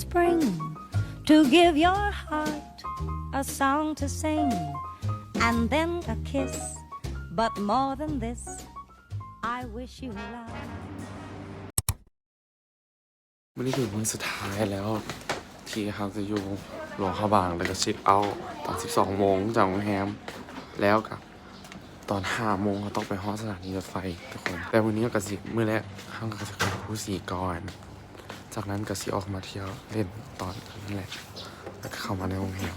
spring to give your heart a song to sing, and then a kiss. But more than this, I wish you love. ມື້ນີ້ເປັນມື້ສຸດທ້າຍແລ້ວ ທີ່ເຮົາຈະຢູ່ຫຼວງພະບາງ ແລ້ວກໍເຊັກເອົາຕອນສິບສອງໂມງຈາກໂຮງແຮມ ແລ້ວກໍຕອນຫ້າໂມງເຮົາຕ້ອງໄປຮອດສະຖານີລົດໄຟທຸກຄົນ. ແຕ່ມື້ນີ້ເຮົາກໍຊິ ມື້ແລກເຮົາກໍຈະຂຶ້ນພູສີກ່ອນ ຈາກນັ້ນກໍຊິອອກມາທ່ຽວຫຼິ້ນຕອນຄືນແຫຼະ ແລ້ວກໍເຂົ້າມາໃນໂຮງແຮມ.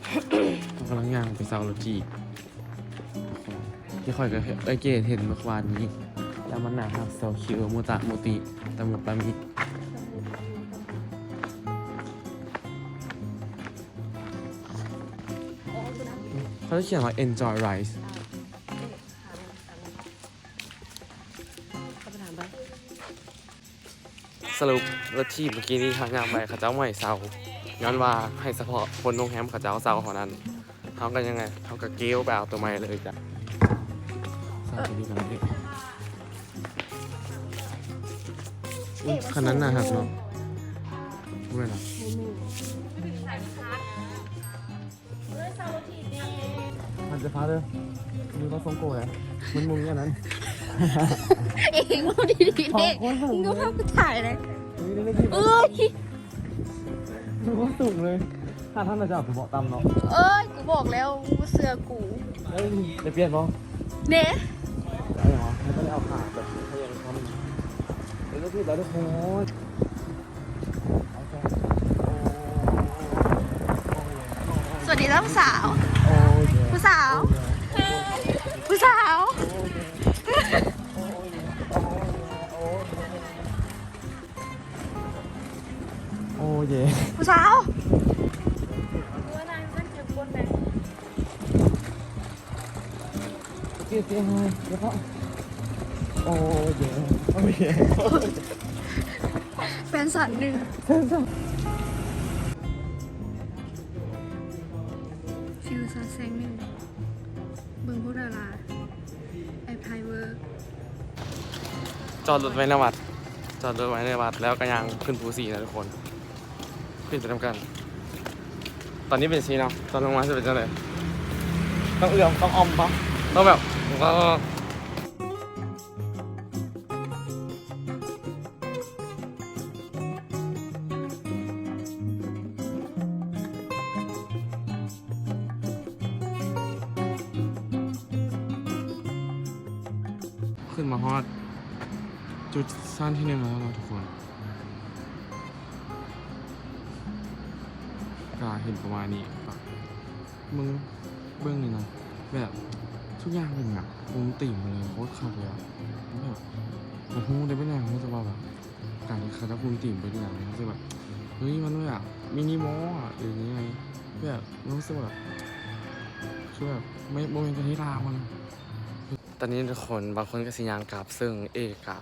ເຮົາກຳລັງຍ່າງໄປເຊົ່າລົດຖີບ ທີ່ຂ້ອຍກໍເຫັນ ເອີຍ ເກດເຫັນເມື່ອວານນີ້ ແລ້ວມັນໜ້າຮັກ ໂຊຄິວ ມຸຕະມຸຕິ ຕະມຸຕະມິ ເຂົາຈະຂຽນວ່າ enjoy ride. ສະຫຼຸບ ລົດຖີບເມື່ອກີ້ນີ້ເຮົາຍ່າງໄປ ເຂົາເຈົ້າບໍ່ໃຫ້ເຊົ່າ ຍ້ອນວ່າໃຫ້ສະເພາະຄົນໂຮງແຮມເຂົາເຈົ້າເຊົ່າເທົ່ານັ້ນ. ເຮົາກໍຍັງໄງ ເຮົາກໍເກວໄປເອົາໂຕໃໝ່ເລີຍຈ້ະ. ເອີ ຄັນນັ້ນໜ້າຮັກເນາະ. ບໍ່ແມ່ນຫວາ? ມັນຈະພາເດີ ມືຕ້ອງສົ່ງໂກແຫຼະ ມັນບໍ່ມີອັນນັ້ນ. ເອງເວົ້າດີໆເດ້ ມຶງກໍພາກູຖ່າຍເລີຍ. ເອີຍ ມັນບໍ່ສູງເລີຍ. ຖ້າທ່ານຈະເອົາໄປເບາະຕ່ຳເນາະ. ເອີຍ ກູບອກແລ້ວ ມຶງບໍ່ເຊື່ອກູ. ເອີຍ ໄດ້ປ່ຽນບໍ່? ເນ ໄດ້ຫວາ? ມັນຕ້ອງໄດ້ເອົາຂາແບບ ເອີຍ ຖືກແລ້ວທຸກຄົນ. ສະຫວັດດີເຈົ້າຜູ້ສາວ. ຜູ້ສາວ ຜູ້ສາວ. ໂອ້ເຢ ຜູ້ສາວ. ເຈເຈຮາຍ ແລ້ວກໍ ໂອ້ເຢ ໂອ້ເຢ ແຟນສັນໜຶ່ງ ແຟນສັນ. ຟິວສັນແສງໜຶ່ງ ເບິ່ງພວກດາລາ ແອັບໄພເວີ. ຈອດລົດໄວ້ໃນວັດ ຈອດລົດໄວ້ໃນວັດ ແລ້ວກໍຍ່າງຂຶ້ນພູສີນະທຸກຄົນ. ຂຶ້ນໄປນຳກັນ. ຕອນນີ້ເປັນຊີ້ເນາະ ຕອນລົງມາຈະເປັນຈັ່ງໃດ? ຕ້ອງເອື້ອມ ຕ້ອງອ້ອມປະ? ຕ້ອງແບບ ຂຶ້ນມາຮອດຈຸດຊັ້ນທີໜຶ່ງແລ້ວເນາະທຸກຄົນ. ກະເຫັນປະມານນີ້ ເບິ່ງ ເບິ່ງນີ້ນະ ແບບທຸກຢ່າງເປັນແບບປຸງຕີມເລີຍ ໂຄດຄັກເລີຍອະ. ແບບບໍ່ຮູ້ເດ້ເປັນຫຍັງ ຮູ້ແຕ່ວ່າແບບການທີ່ເຂົາເຈົ້າປຸງຕີມເປັນອີ່ຫຍັງ ຮູ້ສຶກແບບ ເຮີ້ຍ ມັນແບບມິນິມໍລອລອະ ຫຼືຍັງໄງ ແບບຮູ້ສຶກວ່າ ຄືແບບ ບໍ່ແມ່ນປະເທດລາວຫັ້ນນະ. ຕອນນີ້ທຸກຄົນ ບາງຄົນກໍຊິຍ່າງກັບ ເຊິ່ງເອກະ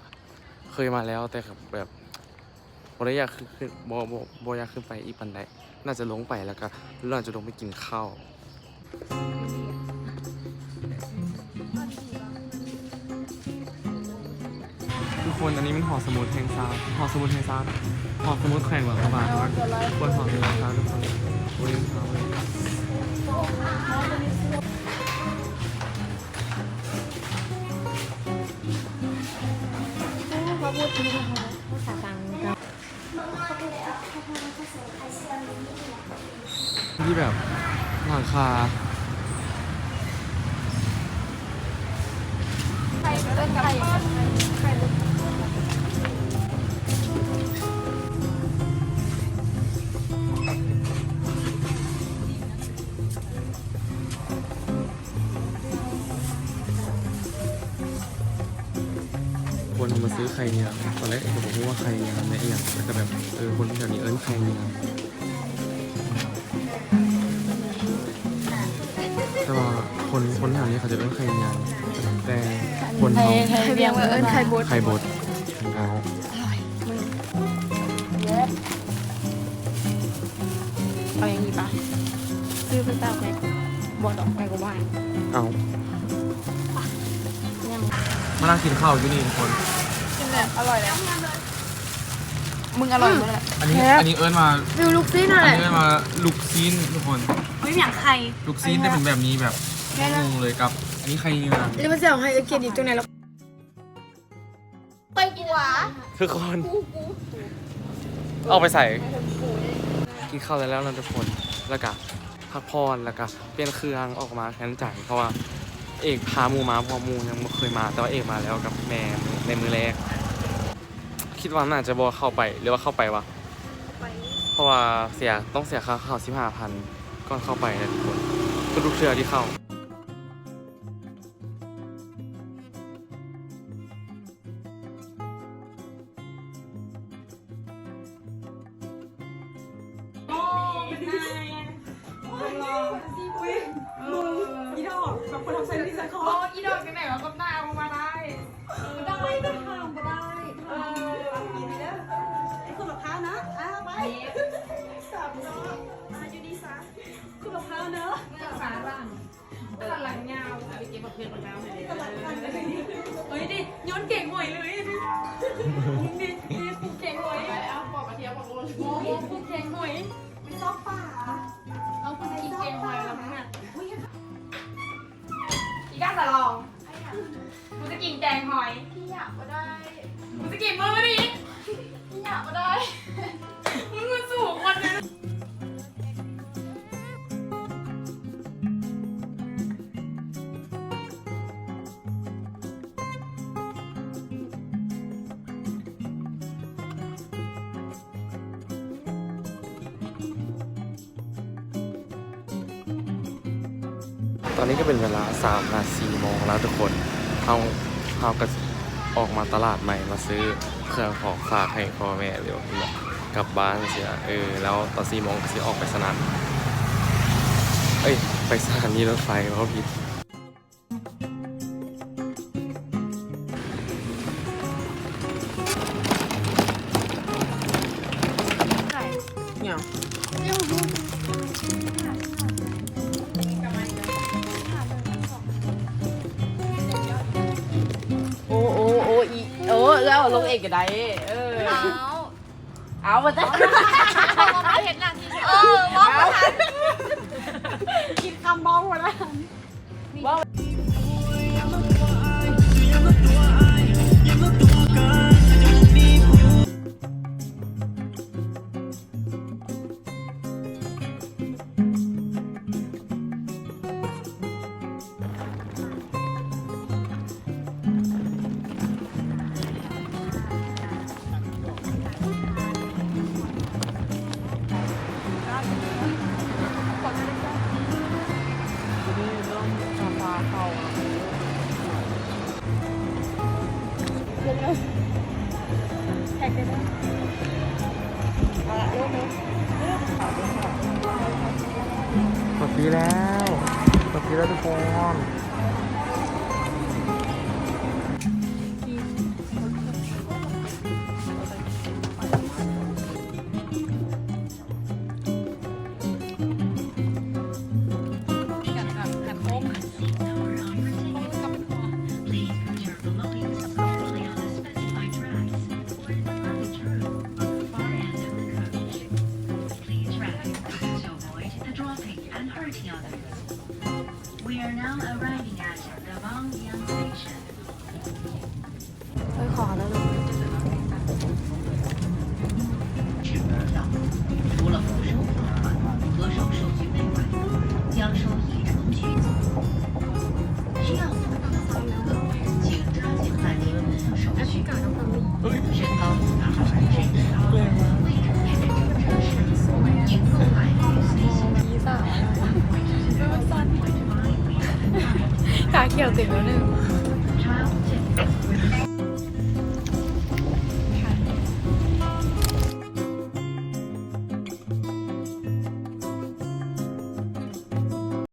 ເຄີຍມາແລ້ວ ແຕ່ກໍແບບ ບໍ່ໄດ້ຢາກຂຶ້ນ ຂຶ້ນ ບໍ່ ບໍ່ ບໍ່ຢາກຂຶ້ນໄປອີກປານໃດ. ໜ້າຈະລົງໄປ ແລ້ວກະ ໜ້າຈະລົງໄປກິນເຂົ້າ. ທຸກຄົນ ອັນນີ້ແມ່ນຫໍສະໝຸດແຫ່ງຊາດ ຫໍສະໝຸດແຫ່ງຊາດ ຫໍສະໝຸດແຂວງຫຼວງພະບາງ. ເບິ່ງຫໍສະໝຸດແຫ່ງຊາດທຸກຄົນ. ໂອ້ຍ ພາສາຕ່າງ ທີ່ແບບຫຼັງຄາ ຄົນເຮົາມາຊື້ໄຂ່ຍາງ ຕອນແລກເອກກໍບໍ່ຮູ້ວ່າໄຂ່ຍາງແມ່ນອີ່ຫຍັງ ແລ້ວກໍແບບ ເອີ ຄົນແຖວນີ້ເອີ້ນໄຂ່ຍາງ ແຕ່ວ່າຄົນ ຄົນແຖວນີ້ເຂົາຈະເອີ້ນໄຂ່ຍາງ ແຕ່ຄົນເຮົາ ໄຂ່ວຽງເອີ້ນໄຂ່ບົດ ໄຂ່ບົດ ເອົາ ເອົາຢ່າງນີ້ປະ ຊື້ໄປຕາກໄປ ບໍ່ດອກ ໄປກໍວ່າ ເອົາ ມານັ່ງກິນເຂົ້າຢູ່ນີ້ທຸກຄົນ ກິນແບບອະລ່ອຍແລ້ວ ມຶງອະລ່ອຍໝົດແລ້ວ ອັນນີ້ ອັນນີ້ເອີ້ນວ່າ ວິວລູກຊີ້ນນັ້ນແຫຼະ ອັນນີ້ເອີ້ນວ່າລູກຊີ້ນທຸກຄົນ ເອີຍ ຫຍັງໄຂ່ ລູກຊີ້ນແຕ່ເປັນແບບນີ້ ແບບງົງເລີຍກັບ ອັນນີ້ໄຂ່ຍາງ ແລ້ວມັນຊິເອົາໃຫ້ເອື້ອຍກຽດຢູ່ຕົງໃນລະ ໄປກົວ ທຸກຄົນ ອອກໄປໃສ ກິນເຂົ້າໄດ້ແລ້ວນະທຸກຄົນ ແລ້ວກະພັກຜ່ອນ ແລ້ວກະປ່ຽນເຄື່ອງອອກມາແຄນຈັງ ເພາະວ່າເອກພາໝູ່ມາ ເພາະວ່າໝູ່ຍັງບໍ່ເຄີຍມາ ແຕ່ວ່າເອກມາແລ້ວກັບແມ່ໃນມື້ແລກ ຄິດວ່າໜ້າຈະບໍ່ເຂົ້າໄປ ຫຼືວ່າເຂົ້າໄປວະ ເຂົ້າໄປ ເພາະວ່າເສຍ ຕ້ອງເສຍຄ່າເຂົ້າສິບຫ້າພັນ ກ່ອນເຂົ້າໄປນະທຸກຄົນ ທຸກໆເທື່ອທີ່ເຂົ້າ. อีดอก แบบคนทำไซส์พรีเซนต์เขา โอ้ อีดอก จังไหนวะ กบหน้าเอามาได้ เออ ได้ ก็ทำก็ได้ เออ ทำกินเด้อ ไอ้คนละข้างนะ อ่ะ ไป สามรอบ อ่ะ อยู่ดีซะ คนละข้างเนอะ เมื่อสาหร่าง สลัดยาว ไปเก็บบักเขือบักนาวให้เลย สลัดยาว เฮ้ย ดิ ย้อนเก่งหอยเลย ดิ ดิ ดิ ผูกเก่งหอย ไปเอาปอกกระเทียมออกโลด โอ้โห ผูกเก่งหอย ไปซอกป่า เอา กูจะกินแกงหอยแล้วมึงอะ อีก้าสะลอง กูจะกินแกงหอย พี่อยากก็ได้ กูจะกินมื้อนี้ พี่อยากก็ได้ มึงมันสูงคนนึง ตอนนี้ก็เป็นเวลาสามหาสี่โมงแล้วทุกคน เฮา เฮาก็ออกมาตลาดใหม่ มาซื้อเครื่องของฝากให้พ่อแม่ หรือว่ากลับบ้านเสีย เออ แล้วตอนสี่โมงก็สิออกไปสนาม เอ้ย ไปสถานีรถไฟ เว้าผิด โอ้ โอ้ โอ้ อี โอ้ แล้วลงเองก็ได้ เออ เอา เอามาจ้ะ เฮาบ่เห็นหน้าที่ เออ เว้าบ่ทัน กินคำเมาบ่ทัน เว้า แพ็คได้เด้อ เอาละ เริ่มเลย เริ่ม กดปีแล้ว กดปีแล้วทุกคน เอ้ย ขอแล้ว